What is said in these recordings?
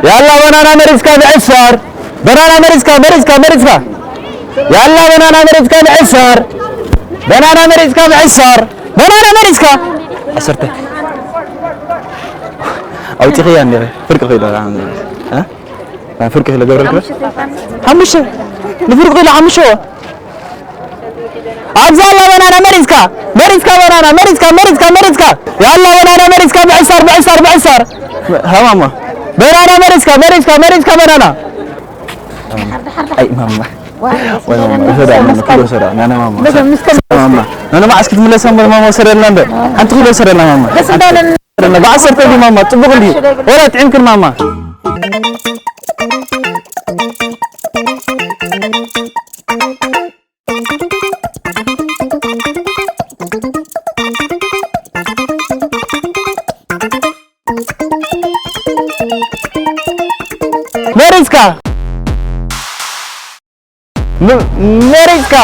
ያላ በናና መሪጽካ ብዕሳር። በናና መሪጽካ፣ መሪጽካ፣ መሪጽካ። ያላ በናና መሪጽካ ብዕሳር። በናና መሪጽካ ብዕሳር። በናና መሪጽካ። ዓሰርተ። ኣውጺኽያ እንዴ? ፍርቂ ኺሎ፣ እ? ፍርቂ ኺሎ ገብረልክ? ሓሙሽተ። ንፍርቂ ኺሎ ሓሙሽተ። ኣብዛ ኣላ በናና መሪጽካ፣ መሪጽካ በናና፣ መሪጽካ፣ መሪጽካ፣ መሪጽካ። ያላ በናና መሪጽካ ብዕሳር፣ ብዕሳር፣ ብዕሳር። ሃማማ። በናና መሪጽካ፣ መሪጽካ፣ መሪጽካ በናና። ኣይ ማማ። ወይ ማማ፣ ወሰዳ፣ ማማ፣ ኪሎ ወሰዳ። ናና ማማ። ማማ። ናና ማማ፣ እስኪ ትምለሳ እምበር ማማ፣ ወሰደልና እምበር። ሓንቲ ኪሎ ወሰደልና ማማ። ደስ እንዳለን። ወሰደልና። ብዓሰርተ እንዲ ማማ፣ ጽቡቕ እንዲ። ወላ ጥዒምክን ማማ። መሪጽካ። ም-፣ መሪጽካ።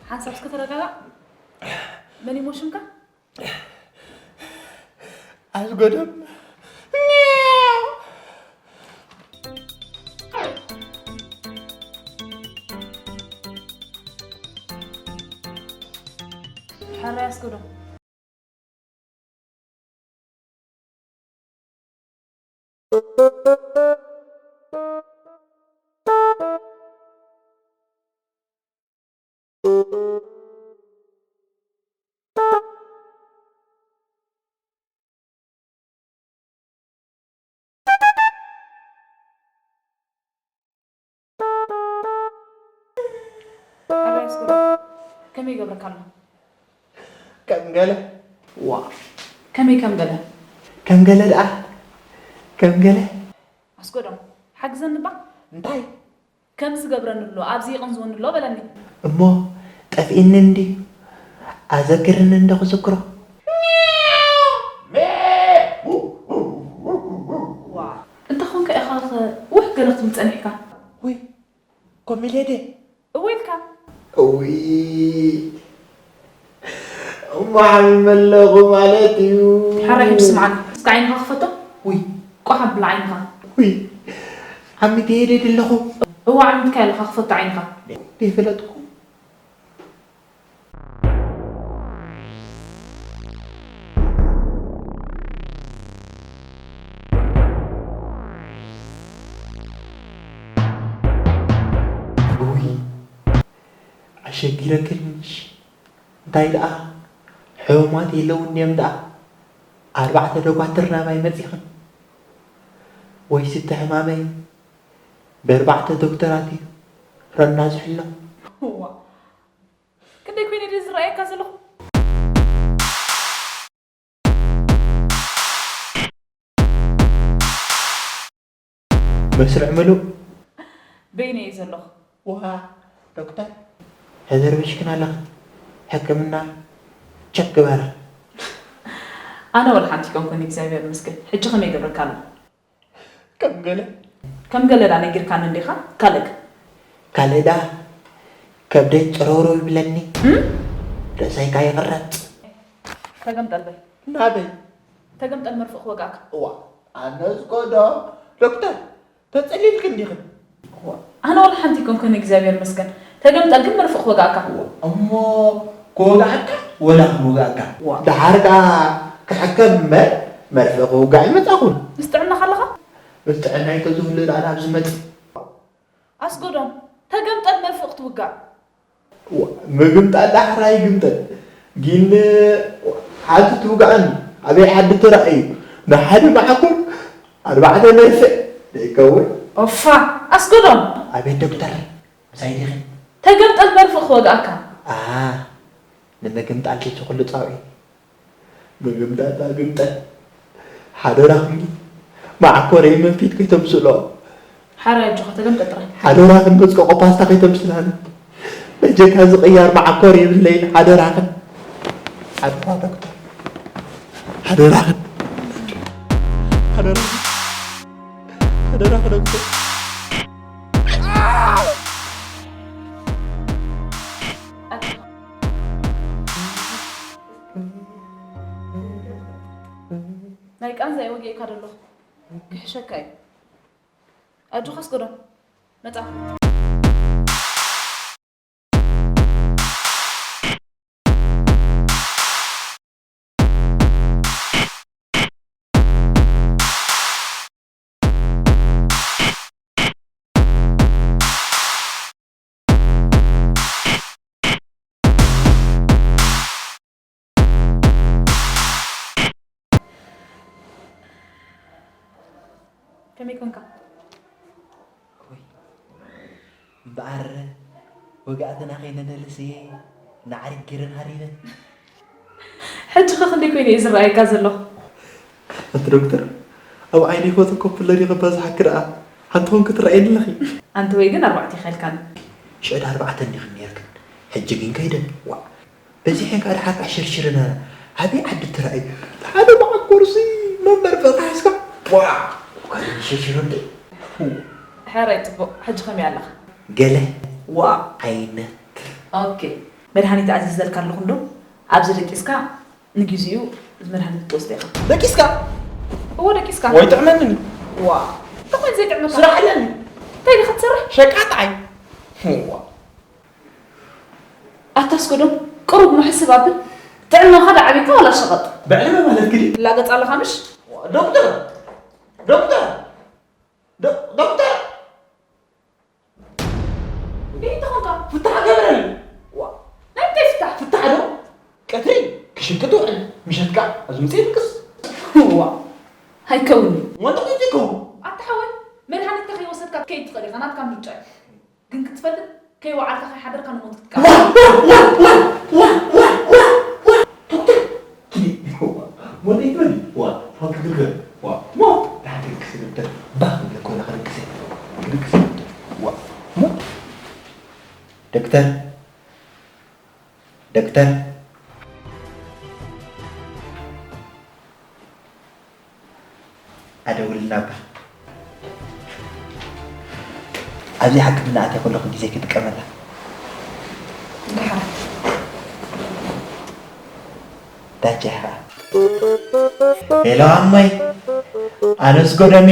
ሓንሳብ እስከ ተረጋጋእ። መን እዩ ሽምካ? ኣስጎዶም። ሕራይ ኣስጎዶም። ኣባይ ኣስጎዶም፣ ከመይ ይገብረካ ኣሎ? ከም ገለ። ዋ። ከመይ ከም ገለ? ከም ገለ ደኣ። ከም ገለ። ኣስጎዶም፣ ሓግዘኒ እባ። እንታይ? ከም ዝገብረኒ ኣሎ፣ ኣብዚ ይቕንዝወኒ ኣሎ በለኒ። እሞ ጠፊእኒ እንድዩ፣ ኣዘክርኒ እንዶ ክዝክሮ። ዋ፣ እንተኾንካ ኢኻ ኸ ውሕ ገለ ክትብል ጸኒሕካ? ውይ፣ ኮሚሌ ድየ? እወ ኢልካ። እውይ፣ እሞ ሓሚመ ኣለኹ ማለት እዩ። ሕራይ ሕጂ ስምዓኒ፣ እስከ ዓይንኻ ክፈቶ። ውይ። ቋሕ ኣብላ ዓይንኻ። ውይ፣ ዓሚተ እየ ድየ ዘለኹ? እወ፣ ዓሚትካ ኣለኻ፣ ክፈቶ ዓይንኻ። ደይፈለጥኩ። ውይ፣ ኣሸጊረክንሽ። እንታይ ደኣ፣ ሕሙማት የለውን ድዮም ደኣ? ኣርባዕተ ደኳትር ናባይ መጺኽን? ወይስ እቲ ሕማመይ ብኣርባዕተ ዶክተራት እዩ ረና ዝሕሎ? እዋ፣ ክንደይ ኮይነ ድየ ዝረኣየካ ዘለኹ? መስርዕ ምሉእ። በይነይ እየ ዘለኹ። ውሃ፣ ዶክተር፣ ተዘርቢሽክን ኣለኽን። ሕክምና ቸክ ግበራ። ኣነ ወላ ሓንቲ ኣይኮንኩን፣ እግዚኣብሔር ይመስገን። ሕጂ ከመይ ይገብረካ ኣሎ? ከም ገለ። ከም ገለ ዳ ነጊርካኒ እንዲኻ? ካልእ ከ? ካልእ ዳ ከብደይ ጭረውረው ይብለኒ። እም? ርእሰይ ከኣ ይቕረጽ። ተገምጠል በል። ናበይ? ተገምጠል መርፍእ ክወግኣካ። እዋ፣ ኣነስ ኮዶ። ዶክተር፣ ተጸሊልክን ዲኽን? ኣነ ወላ ሓንቲ ኣይኮንኩን እግዚኣብሔር ይመስገን። ተገምጠል ግን መርፍእ ክወግኣካ። እሞ ክወግኣካ ወላ ክንወግኣካ? ደሓር ከኣ ክሕከም እምበር መርፍእ ክውጋእ ኣይመጻኹን። ምስ ጥዕናኻ ኣለኻ? ምስ ጥዕናይ ተዝህሉ ደኣ ናብዚ መጺእ። ኣስጎዶም ተገምጠል መርፍእ ክትውጋእ። ምግምጣል ዳሕራ ይግምጠል። ግን ሓንቲ ትውጋእኒ ኣበይ ዓዲ ትራእዩ ንሓደ መዓኮር ኣርባዕተ መርፍእ ዘይከውን። ኦፋ ኣስጎዶም። ኣቤት ዶክተር ምሳይ ዲኺ? ተገምጠል መርፍእ ክወግኣካ። ኣሃ ንምግምጣል ድዩ ኩሉ ጻውዒት? ምግምጣል ኣግምጠል ሓደራኽን መዓኮረይ መንፊት ከይተምስሎ። ሓራይ ኣጆኻ ተገምጠል ጥራይ። ሓደራኽን መጽቀቆ ፓስታ ከይተምስላኒ። በጀካ ዝቕያር መዓኮር የብለይን ሓደራኽን። ሓደራ ዶክተር ሓደራኽን ሓደራኽን ሓደራኽ ዶክተር። ናይ ቃንዛ እየ ወጊእካ ደለኹ ክሕሸካ እዩ ኣጆኻ ኣስገዶም መጻ ከመይ ኮንካ? እምበኣር ወጋእትና ከይነነልስ እየ ናዕሪግ ገይረን ሃሪበን። ሕጂ ከ ክንደይ ኮይኑ እዩ ዝረኣየካ ዘሎ? ኣንቲ ዶክተር ኣብ ዓይነይ ፎቶ ኮፒ ኣሎ ድዩ ክበዝሓኪ ደኣ ሓንቲ ኮንኪ ትረኣየኒ ኣለኺ። ኣንተ ወይ ግን ኣርባዕተ ኢኻ ኢልካኒ። ሽዑ ዳ ኣርባዕተ እንዲኽን ነይርክን ሕጂ ግን ከይደን ዋእ። በዚሐን ከኣ ደሓር ከኣ ሸርሽረን ኣበይ ዓዲ ትራእይ ሓደ መዓኮርሲ መመርፈእካ ሒዝካ ዋእ። ካልእ ሸርሽሮ እንደ ሕራይ ጽቡቕ ሕጂ ከመይ ኣለኻ? ገለ ዋእ ዓይነት ኦኬ መድሃኒት ኣዚዘልካ ኣለኹ እንዶ ኣብዚ ደቂስካ ንጊዜኡ መድሃኒት ክትወስድ ኢኻ። ደቂስካ? እወ ደቂስካ። ወይ ጥዕመኒ። ዋ እንታይ ኮይኑ ዘይጥዕመካ? ስራሕ ኣለኒ። እንታይ ኢኻ ትሰርሕ? ሸቃጣይ። ዋ ኣታ ኣስገዶም ቅሩብ ሞ ሕስብ ኣብል። ጥዕናኻ ዶ ዓቢካ ዋላ ሸቐጥ? ብዕልመ ማለት ግዲ። ትላገጽ ኣለኻ ምሽ? ዶክተር ዶክተር ዶ- ዶክተር እንታይ ተኾንካ? ፍታሕ ገበረኒ። ዋ ናይ እንታይ ፍታሕ? ፍታሕ ዶ? ቀትሪ ክሽንቂ ትውዕል ምሸት ከኣ ኣብዚ ምጽእ ይድቅስ። ዋ ኣይከውን'ዩ። ወንድቕ ይትከው። ኣታ ሓወይ መድሃኒትካ ከይወሰድካ ክትከይድ ትኽእል ኢኻ፣ ናትካ ምርጫ እዩ። ግን ክትፈልጥ ከይወዓልካ ከይሓደርካ ንሞት ክትቃ ዋ ዋ ዋ ዋ ዋ ዋ ዋ ዋ ዶክተር ትዲ ሞት ይትበል ዋ ፋክ ግርገር ዋ ሞ ዳሕተ ክስብደር ባኽ ብለኮ ና ክድቅሰ ክድቅሰ ዋ ሞ ዶክተር ዶክተር ኣደውልና እባ ኣብዚ ሕክምና ኣትየ ከለኹ ግዜ ክጥቀመላ። ደሓር። ዳጃ ኢኻ። ሄሎ ኣሞይ ኣነስ ጎደሜ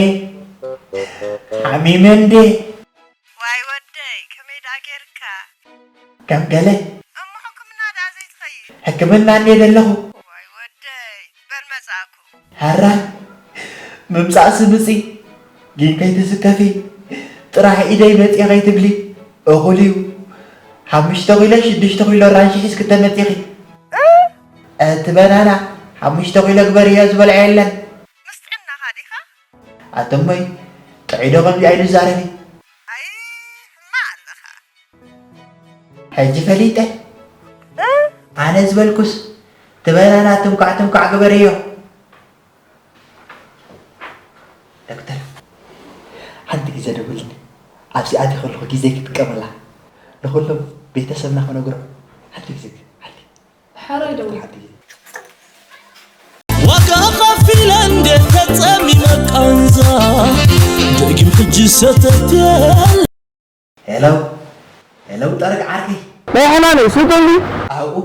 ሓሚመ እንዴ። ዋይ ወደይ ከመይ ደኣ ጌርካ? ከም ገለ። እሞ ሕክምና ደኣ ዘይትኸይድ? ሕክምና እንድየ ዘለኹ። ዋይ ወደይ በል መጻእኩ። ሃራይ ምምጻእሲ ምጺ ግን ከይትስከፊ ጥራሕ ኢደይ መጺ ከይትብሊ እኹል እዩ። ሓሙሽተ ኪሎ ሽዱሽተ ኪሎ ራንሺ ሒዝኪ ተመጺኺ። እቲ በናና ሓሙሽተ ኪሎ ግበርዮ ዝበልዖ የለን። ምስ ጥዕናኻ ዲኻ? ኣቶሞይ ጥዑይ ዶ ከምዚኣ ኢሉ ዛረቢ። ኣይ ሕማቕ ኣለኻ። ሕጂ ፈሊጠ። ኣነ ዝበልኩስ ትበናና ትንኳዕ ትንኳዕ ግበርዮ። ዶክተር ሓንቲ ግዜ ደውልኒ። ኣብዚ ኣትየ ከለኹ ግዜ ክጥቀመላ ንኹሎም ቤተሰብና ክነግሮም ሓንቲ ግዜ ሓንቲ። ሕራይ ደውል። ዋጋ ከፊለ እንዴት ተጸሚመ ቃንዛ ደጊም ሕጂ ሰተት የለ ሄሎ ሄሎ ጠርግ ዓርከይ ናይ ሕማመይ ስልኪ እንዲ ኣብኡ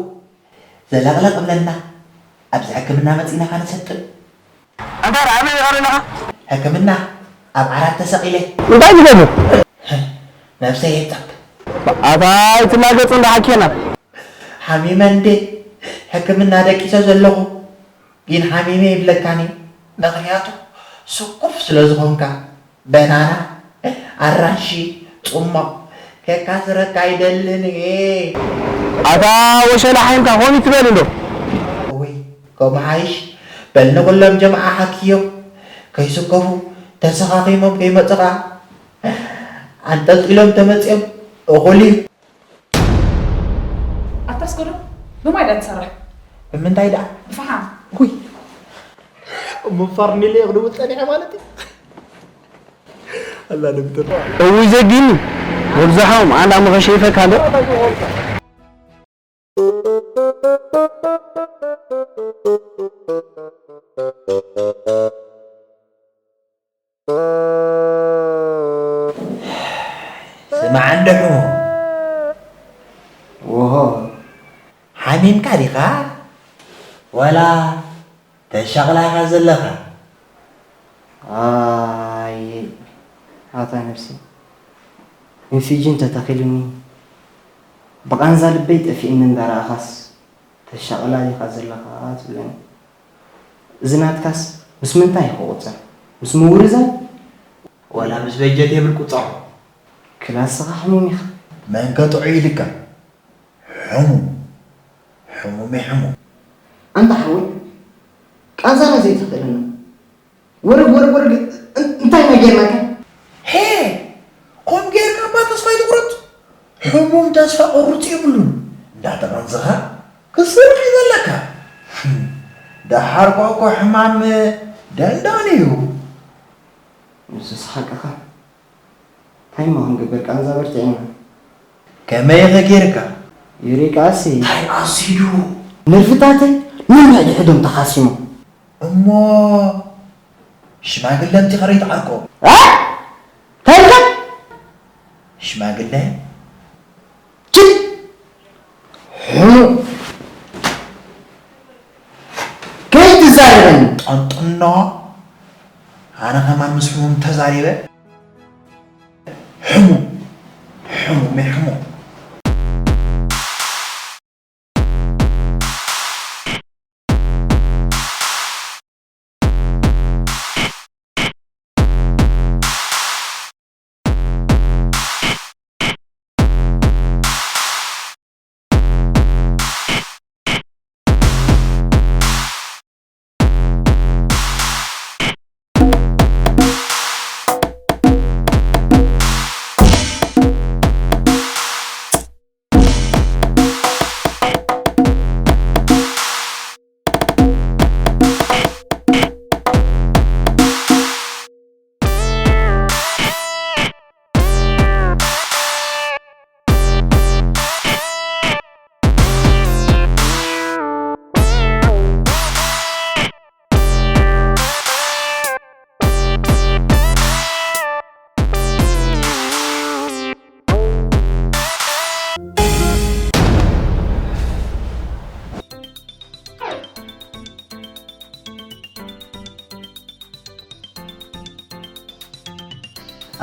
ዘለቕለቕ እብለና ኣብዚ ሕክምና መጺእና ከነሰጥም እንታይ ደኣ ኣበይ ኢኻ ዘለኻ ሕክምና ኣብ ዓራት ተሰቒለ። እንታይ ትገብር? ነብሰይ የጻብ። ኣታ ኣይትላገጽ እንዳ ሓኪና። ሓሚመ እንዴ ሕክምና ደቂሰ ዘለኹ። ግን ሓሚመ ይብለካኒ። ምኽንያቱ ስኩፍ ስለ ዝኾንካ። በናና፣ ኣራንሺ፣ ጽሟቕ ከካስረካ ኣይደልን እየ። ኣታ ወሸላ ሓይምካ ኮን ይትበል እንዶ። እውይ፣ ከምኡ ሓይሽ። በል ንኹሎም ጀምዓ ሓክዮም። ከይስከፉ፣ ተሰኻኺሞም ከይመጹኻ። ኣንጠልጢሎም ተመጺኦም እኹል እዩ። ኣታ ኣስገዶ፣ ብማይ ዳ ትሰርሕ? ብምንታይ ደኣ? ብፈሓም። ውይ፣ እሞ ፋርኔሎ የኽድቡ ጸኒሐ ማለት እዩ። ኣላ ዶክተር። እውይ ዘጊኒ፣ ወብዝሖም ኣንዳ መኸሸይፈካ ኣሎ። ስማዕ እንዶ ሕሙም። ወሆ። ሓሚምካ ዲኻ? ዋላ ተሻቕላ ኢኻ ዘለኻ? ኣየ፣ ኣታ ነብሲ። ኢንፊጅን ተተኺሉኒ። ብቓንዛ ልበይ ጠፊእኒ እንዳረኣኻስ ተሻቕላ ዲኻ ዘለኻ ትብለኒ። እዚ ናትካስ ምስ ምንታይ እዩ ክቑጸር? ምስ ምውርዛይ? ዋላ ምስ በጀት የብል ቁጸሮ። ክላስኻ ሕሙም ኢኻ። መን ከ ጥዑይ ኢልካ? ሕሙም። ሕሙም እዩ ሕሙም። ኣንታ ሓወይ፣ ቃንዛና ዘይትኽእለና። ወረግ፣ ወረግ፣ ወረግ፣ እን-፣ እንታይ ኢና ጌርናካ? ሄ! ከምኡ ጌርካ እባ ተስፋ ኣይትቑረጽ። ሕሙም ተስፋ ቁርጽ የብሉን። እንዳተቐንዘኻ ክትሰርሕ እዩ ዘለካ። ደሓር እኳ እኮ ሕማም ደንዳን እዩ። ንሱስ ሓቅኻ። እንታይ እሞ ክንገብር ቃንዛ በርቲዕና። ከመይ ኸ ጌርካ? ዩሪክ ኣሲድ። እንታይ ኣሲዱ? ነርቭታተይ ነንሕድሕዶም ተኻሲሞም። እሞ ሽማግለ ኣምጺኻ ዶ ኣይትዓርቆ? እ? እንታይ ኢልካ? ሽማግለ? ችድ! ሕሙም! ከይትዛረበኒ! ጠንጥኖ! ኣነ ከማን ምስ ሕሙም ተዛሪበ? ሕሙም! ሕሙም! ሕሙም!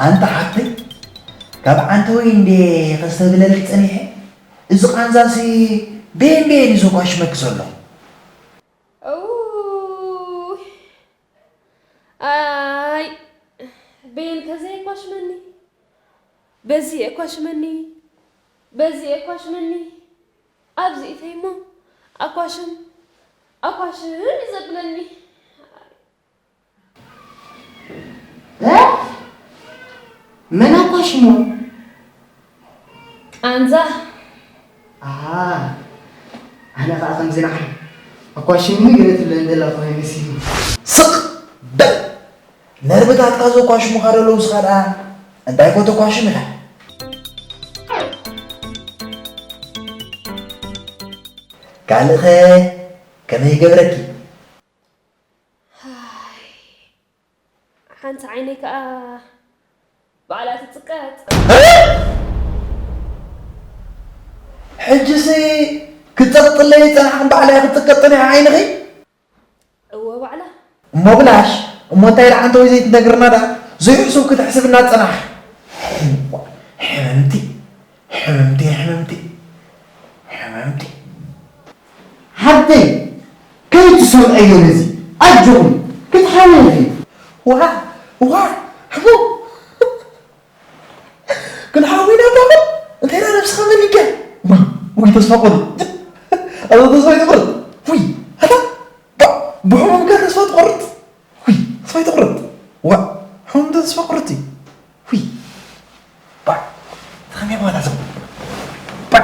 ኣንታ ሓፍተይ፣ ካብ ዓንተወይ እንዴ ከስተብህለልኪ ጸኒሐ፣ እዚ ቃንዛሲ በየን በየን እዩ ዘጓሽመኪ ዘሎ? እውይ፣ ኣይ፣ በየን ከ ዘየጓሽመኒ? በዚ የኳሽመኒ፣ በዚ የኳሽመኒ፣ ኣብዚ ኢተይሞ ኣኳሽም፣ ኣኳሽም እዩ ዘብለኒ። እ? መን ኣኳሽሞ? ቃንዛ። ኣሃ፣ ኣነ ኸዓ ከምዚ ንዓይ ኣኳሽምኒ ገለ ትብለኒ ዘላ ኾነ መሲሉ። ስቕ በል! ነርብታትካ ዘኳሽሙኻ ዶ ኣለዉ? ንስኻ ደኣ እንታይ ኮ ተኳሽም ኢኻ? ካልእኸ ከመይ ይገብረኪ? ሃይ፣ ሓንቲ ዓይነይ ከኣ ባዕላ ትጽቀጥ። ሕጅሲ ክትጸቕጥለይ ጸናሕክን ባዕላ ክትጽቀጥ ጸኒሓ ዓይንኺ? እወ ባዕላ። እሞ ብላሽ፣ እሞ እንታይ ደኣ ዓንተወይ ዘይትነግርና ደኣ? ዘይሕሱብ ክትሕስብ እናጸናሕ። ሕምምቲ፣ ሕምምቲ፣ ሕምምቲ፣ ሕምምቲ። ሓብተይ፣ ከይትሰምዐዮ ነዚ፣ ኣጆኺ፣ ክትሓምሚ ኢኺ። ዋ፣ ዋ፣ ሕሙ። ክንሓዊ ኢና እሞ፣ እንታይ ደኣ ነብስኻ መሊካ? ማ፣ ውይ፣ ተስፋ ቆርጥ። ኣታ ተስፋ ኣይትቆርጥ። ውይ፣ ኣታ፣ ባ፣ ብሕሙምካ ተስፋ ትቆርጥ? ውይ፣ ተስፋ ኣይትቆርጥ። ዋ፣ ሕሙም ተስፋ ቆርጥ እዩ። ውይ፣ ባ፣ ተኸመይ ማለት ኣሰብ? ባ።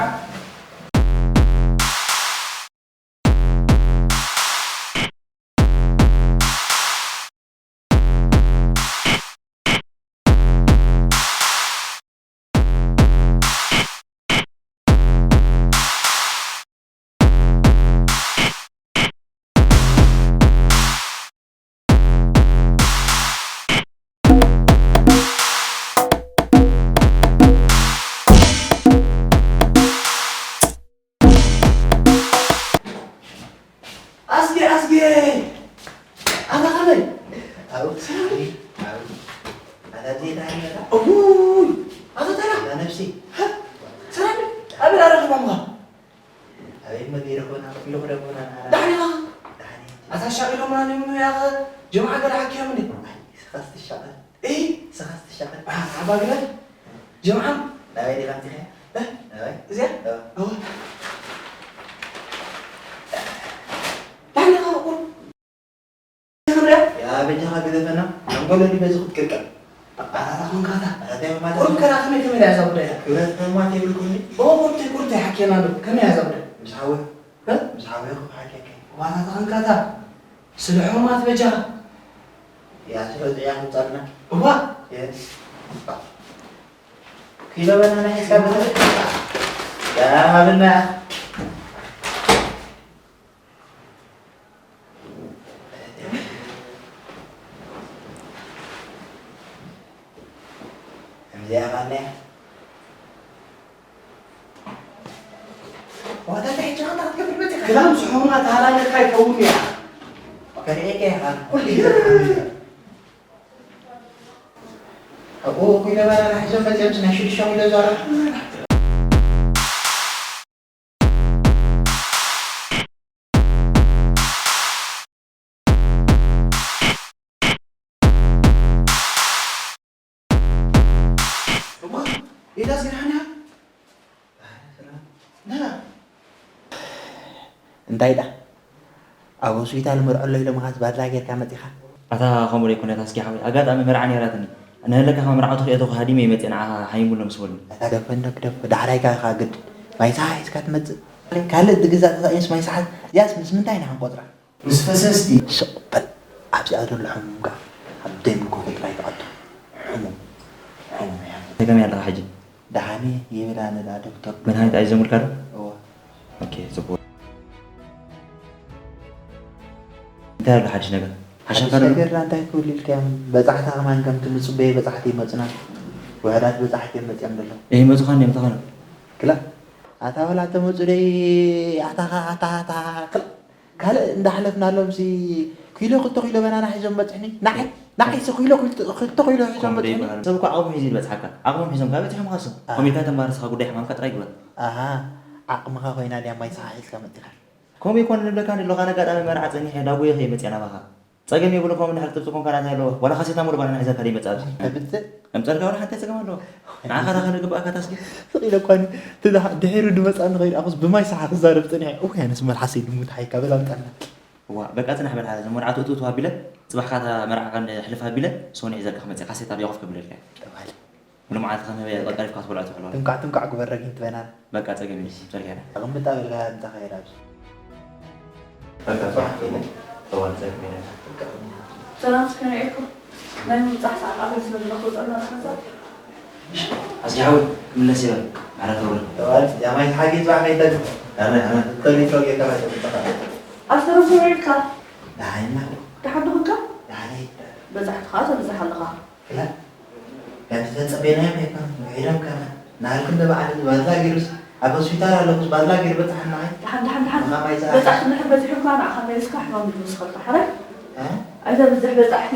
ኣስጌ፣ ኣስጌ! ኣታ ከመይ? ኣው፣ ሰላም። ኣው። ኣታ ዘይታ ሃይመታ? እውይ! ኣታ ተራ? ኣታ ነብሲ? ሃ? ሰላም? ኣበይ ኣረኺቦምኻ? ኣበይ መገይረ ኾና? ኢሉ ኹደ ኾና ንዓራ። ዳሕኒኻ? ዳሕኒ። ኣታ ሻቒሎምና እዮም ያኸ ጀምዓ ገለ ሓኪዮምኒ። ኣይ፣ ስኻስ ትሻቐል። እይ! ስኻስ ትሻቐል። ዓ-፣ ዓባ ግደል። ጀምዓ? ናበይ ዲኻ ኣምጺኻያ? እ? ናበይ? እዚኣ? እ። እወ። ዳሕኒኻ ቁሩብ። ያ በጃኻ ግደፈና፣ ሓንጎል ድዩ በዚ ክትቅልቀል? ኣታ ኾንካ ኣታ። ኣታ እንታይ ማለት ቁሩብ እዩ? ከራ ከመይ ከመይ እያ እዛ ጉዳይ? ክብረት ሕሙማት የብልኩምኒ? እወ፣ ቁርተይ፣ ቁርተይ ሓኪየና ኣሎ። ከመይ እያ እዛ ጉዳይ? ምስ ሓወይ፣ እ? ምስ ሓወይ እኮ ሓኪየካ። ዋታ ተኸንካታ። ስለ ሕሙማት በጃኻ። ያ ስለ ጥዕያ ክንጸልና። እዋ። የ። ኪሎ በናና ሒዝካ ብትሪ። ያ ሃብና። ከምዚኣ ማለያ። ዋታ እንታይ ሕጂ ኸንታ ክትገብር መጺኻ? ክዳን ስሑማ ተሃላለካ ይከውን እያ። ከርእየካ ኢኻ። ኩሉ ግዜ። ኣብኡ ኩይነ ባናና ሒዞም መጺኦም ናይ ሽዱሽተ ኪሎ ዛራ። እዋ፣ ኢዳስ ግን ሓንያ? ና። እንታይ ደኣ? ኣብ ሆስፒታል መርዖ ኣሎ ኢሎምኻስ ባድላ ጌርካ መጺኻ? ኣታ ከምኡ ደይኮነ ኣታ ኣስጌ ሓወይ፣ ኣጋጣሚ መርዓ ነይራትኒ። ንህለካ ካብ መርዓውቲ ክእተኹ ሃዲመ እየ መጺአ ንዓኻ ሓይንጉሎ ምስ በሉኒ። ኣታ ግደፎ እንዶ ግደፎ፣ ዳሕራይካ ኢኻ ግድን። ማይ ሰሓ ሒዝካ ትመጽእ። ካልእ ትግዛእ ተሳኢንስ ማይ ሰሓ፣ እዚኣስ ምስ ምንታይ ኢና ክንቆጽራ? ምስ ፈሰስቲ። ስቕ በል። ኣብዚኣ ዘሎ ሕሙም ከኣ ኣብ ደምኮ ጥራይ ትኣቱ። ሕሙም። ሕሙም እያ። እንታይ ከመይ ኣለኻ ሕጂ? ደሓን እየ ይብል ኣነ ደኣ ዶክተር። መድሃኒት ኣይዘምርካ ዶ? እወ። ኦኬ፣ ጽቡቕ። እንታይ ኣሎ ሓድሽ ነገር? ሓድሽ ሓሻካ ዶ? ነገር ደኣ እንታይ ክብል ኢልካዮም? በጻሕታ ከማን ከምቲ ንጽበዮ በጻሕቲ ይመጹና። ውሑዳት በጻሕቲ እዮም መጺኦም ዘለዉ። እይ፣ ይመጹኻ እንድዮም፣ ተኾነ። ክላ። ኣታ ወላ ተመጹ ደይ፣ ኣታ ኸ፣ ኣታ፣ ኣታ፣ ክላ። ካልእ እንዳሕለፍናሎምሲ ኪሎ ክልተ ኪሎ በናና ሒዞም በጽሕኒ። ንዓይ፣ ንዓይሲ ኪሎ ክልተ፣ ክልተ ኪሎ ሒዞም ከምኡ በጽሕኒ። ዘይበሃል። ሰብ እኮ ዓቕሙ ሒዙ እዩ ዝበጽሓካ። ዓቕሞም ሒዞም ካብ በጺሖም ኻሱ። ኣህ። ኮሚልካ ተምባር ንስኻ ጉዳይ ሕማምካ ጥራይ ግበር። ኣሃ፣ ዓቕምኻ ኮይና ድያ ማይ ሰሓ ሒዝካ መጺኻ? ከምኡ ይኮን ንብለካ ንሎ፣ ካን ኣጋጣሚ መርዓ ጸኒሐ ዳጉየ ከይመጽእ ናባኻ። ጸገም የብሉ፣ ከምኡ እንድሕር ትብጽ ኮንካ ናታይ ኣለዎ። ዋላ ካሴታ ሙሉ ባናና ሒዘካ ደይመጽእ ኣብዚ። ተብጽእ? ከምጸልካ ዋላ ሓንቲ ጸገም ኣለዎ። ንዓኻ ዳኻ ዝግብኣካ ታስጊ? ስቕ ኢለ እኳ ን-፣ እቲ ድሓ-፣ ድሒሩ ድመጽኣኒ ከይደኣኹስ ብማይ ሰሓ ክዛረብ ጸኒሐ። እወ፣ ኣነስ መልሓሰይ ልሙድ ሓይካ በል ኣምጣልና። እዋ፣ በቃ ጽናሕ በል፣ ሓዛ መርዓቱ እቱ እቱ ኣቢለ፣ ጽባሕ ካታ መርዓ ቀንዲ ሕልፍ ኣቢለ፣ ሶኒ ሒዘልካ ክመጽእ፣ ካሴታ ኣብያ ኮፍ ከብለልካ። ተባለ። ሙሉ መዓልቲ ከም ህበይ ቀልጠፍካ ክትበልዖ ትውዕል። ትንኳዕ ትንኳዕ ግበር ረጊም ትበናል። በቃ ጸገም የለን። ጸርግያ። ኣቐምጥ ኣበልካ እንተ ኸይድ ኣብዚ። በቃ ጽባሕ ከይነ እዋን ጸገም የለን። ሰላም፣ እስከ ንዒኩም። ናይ ምብጻሕ ሰዓት ኣበል ስለ ዝረኽቡ ጸልማት ሓሳብ። ኣስጊ ሓወይ፣ ክምለስ ይበል። ማዕረ ተውረድ። እዋን፣ ያ ማይ ሓጊ ጽባሕ ከይተግ-፣ ኣነ፣ ኣነ፣ ተሊትሮ ጌርካ ማይ ተብጽኻ። ኣስተረፉ ኢልካ። ደሓን ኢና። ደሓን ዶ ኾንካ? ደሓን እየ። በጻሕቲ ኸኣ ተብዝሕ ኣለኻ። ክላ፣ ከምቲ ተጸበናዮም ኣይኮነን፣ ውዒሎም ከማን። ናልኩም ዶ በዓል እዚ ባድላ ገይሩስ፣ ኣብ ሆስፒታል ኣለኹስ ባድላ ገይሩ በጽሓና። ደሓን፣ ደሓን፣ ደሓን። ንኻ ማይ ዝኣ-፣ በጻሕቲ እንድሕር በዚሑ እኳ ንዓኻ መሊስካ ሕማም እዩ ዝወስኸልካ፣ ሕራይ? እ? ኣይተብዝሕ በጻሕቲ።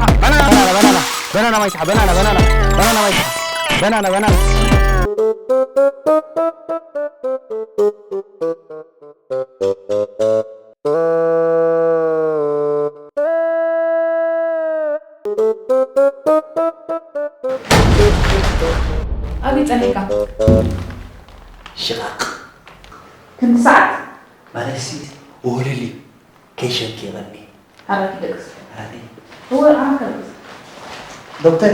ሰሓ፣ በናና፣ በናና፣ በናና፣ በናና ማይ ሰሓ፣ በናና፣ በናና፣ በናና ማይ ሰሓ፣ በናና፣ በናና። ኣበይ ጸኒሕካ? ሽቓቕ። ክንዲ ሰዓት? ማለትሲ፣ ወለሊ፣ ከይሸኪ ይቐኒ። ኣራት ደቅስ? ኣራተይ። እወ፣ ኣራት ደቅስ? ዶክተር።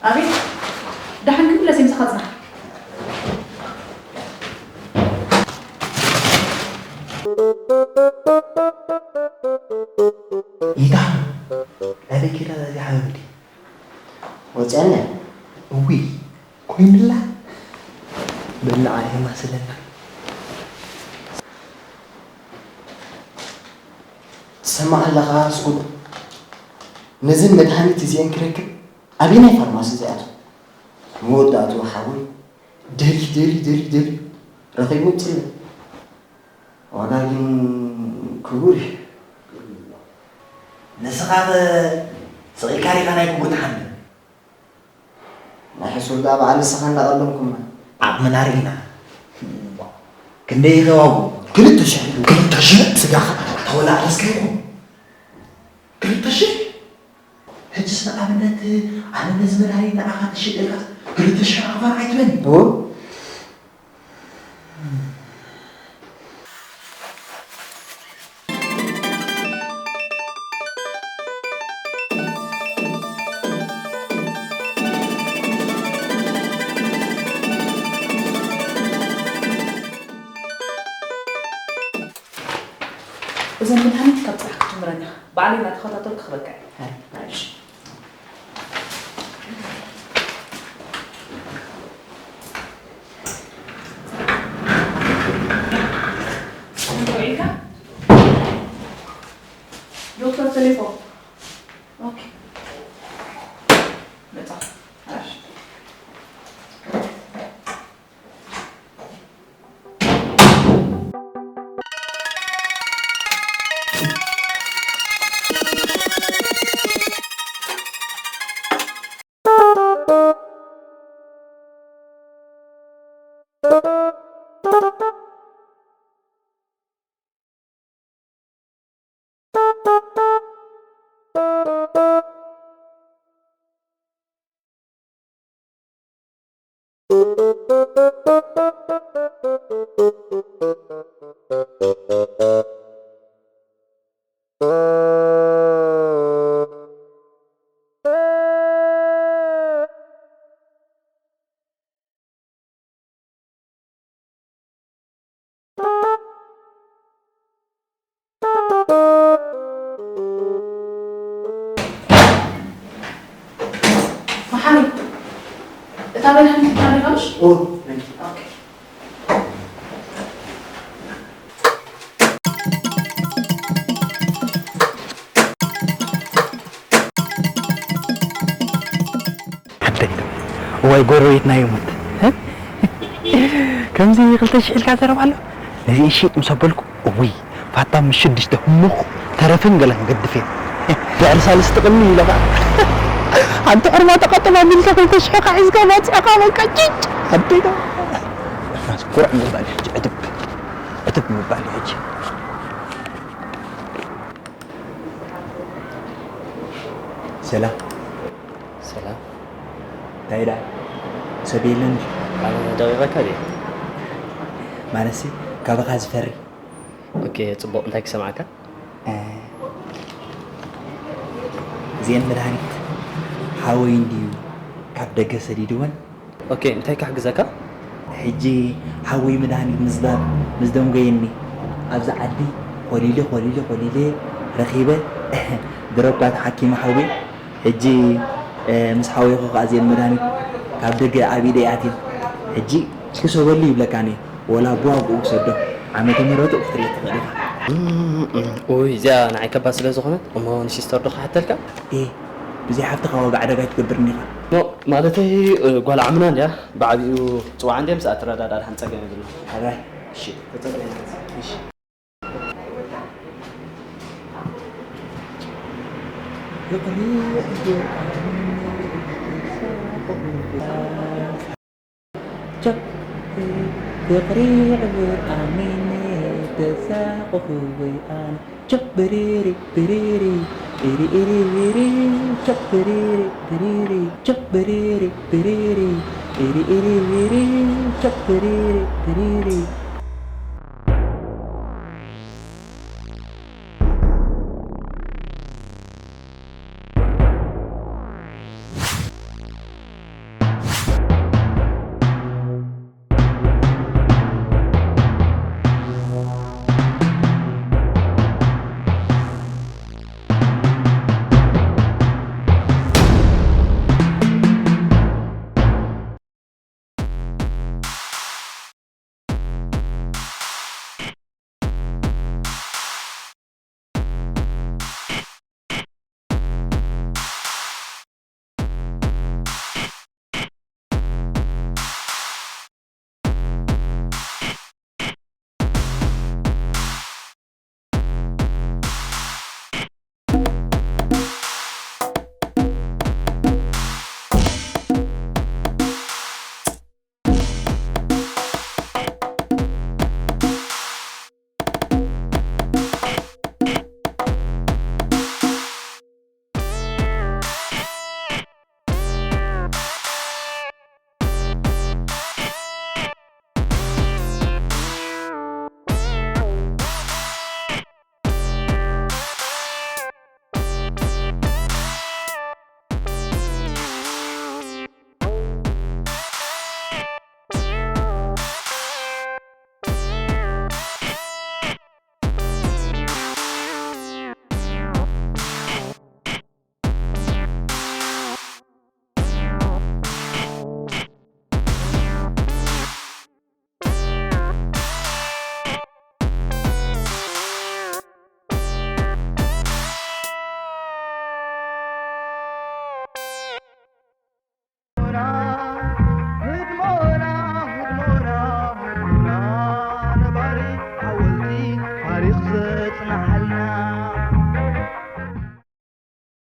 ኣቤት። ደሓን ክምለስ እየ፣ ምሳኻ ጽናሕ። ኢታ፣ ናበይ ከይዳ እዛ ሓመምቲ? ወጺኣና። እዊ፣ ኮይኑላ? በላዓ የማስለና። ትሰምዕ ኣለኻ ስጉጥ? ነዝን መድሃኒት እዚአን ክረክብ ኣበየናይ ፋርማሲ ዝኣቱ? መወዳእቱ ሓወይ ደልዩ ደልዩ ደልዩ ደልዩ ረኺቡ ጽልእ። ዋጋ ግን ክቡር እዩ። ንስኻ ኸ ስቕ ኢልካ ዲኻ ናይ ክቡር ትሓምን? ናይ ሕሱር ደኣ በዓል ንስኻ እንዳቐለምኩማ። ዓቕምና ርኢና። ክንደይ ይኸዋቡ? ክልተ ሽሕ ኢሉ። ክልተ ሽሕ? ስጋኻ ተወላ ኣለስካ ይኹን። ክልተ ሽሕ? ሕጅስ ንኣብነት ኣነ ነዚ መድሃኒት ንዓኻ ክሽየጠልካ ክልተ ሽሕ ኣኽባር ኣይትበኒ። እወ። እዘን መድሃኒት ካብ ጽባሕ ክትጅምረን ኢኻ። ባዕለይ እናተኸታተልኩ ክህበካ እየ። እሺ። ዶክተር ቴሌፎን። ኦኬ። መጣ። እሺ። ኦ፣ ነጊ። ሓደይ እዋይ ጎረቤትና ይሙት። ከምዚ ክልተ ሽሕ ኢልካ ዘረባ ኣሎ። ነዚ እሺ ምስ ኣበልኩ፣ እውይ ፋታ ምስ ሽዱሽተ ህሙኽ ተረፍን ገለን ገድፍ እየ። ድሕሪ ሳልስቲ ቅኒ ኢለ ኸዓ፣ ሓንቲ ዕርማ ተቐጥላ ሚልካ ክልተ ሽሕኻ ሒዝካ መፂእኻ በቃ ጭጭ። ኣደይ ዶ? ኩርዕ ምባል እዩ ሕጂ፣ ዕትብ፣ ዕትብ ምባል እዩ ሕጂ። ሰላም። ሰላም። እንታይ ደኣ? ሰብ የለን ድዩ? ኣነ ደቂቐካ ድየ? ማለትሲ፣ ካባኻ ዝፈሪ። ኦኬ፣ ጽቡቕ። እንታይ ክሰምዓካ? እ፣ እዚአን መድሃኒት ሓወይ እንድዩ ካብ ደገ ሰዲድወን። ኦኬ፣ እንታይ ክሕግዘካ? ሕጂ ሓወይ መድሃኒት ምዝዳብ ምስ ደንጎየኒ፣ ኣብዚ ዓዲ ኮሊለ፣ ኮሊለ፣ ኮሊለ ረኺበ። ድሮ እኳ ተሓኪመ ሓወይ። ሕጂ፣ እ፣ ምስ ሓወይኹ ከኣ እዚአን መድሃኒት ካብ ደገ ኣብ ኢደይ ኣትየን። ሕጂ ክሰበሉ ይብለካኒ። ወላ ብዋግኡ ክሰዶ፣ ዓመተ ምህረቱ ክትርኢ ትኽእል ኢኻ። እም፣ እም፣ ኡይ፣ እዚኣ ንዓይ ከባድ ስለ ዝኾነት፣ እሞ ንሲስተር ዶ ክሓተልካ? ኤ፣ ብዘይ ሓፍትኻ ዋጋ ዕዳጋ ኣይትገብርን ኢኻ። ኖ፣ ማለተይ፣ እ፣ ጓል ዓምና እንድያ፣ ብዓቢኡ ጽዋዓ እንድያ፣ ምስኣ ትረዳዳእ፣ ደሓን ጸገም የብሉን። ሓራይ፣ እሺ፣ ተጸበየና። እሺ። ፍቕሪ ዕቡር ኣሚነ ተሳቕኹ። ቸፕ፣ ፍቕሪ ዕቡር ኣሚነ ተሳቕኹ ወይ ኣነ። ቸፕ ብሪሪ ብሪሪ፣ ኢሪ ኢሪ ዊሪ። ቸፕ ብሪሪ ብሪሪ፣ ቸፕ ብሪሪ ብሪሪ፣ ኢሪ ኢሪ ዊሪ። ቸፕ ብሪሪ ብሪሪ።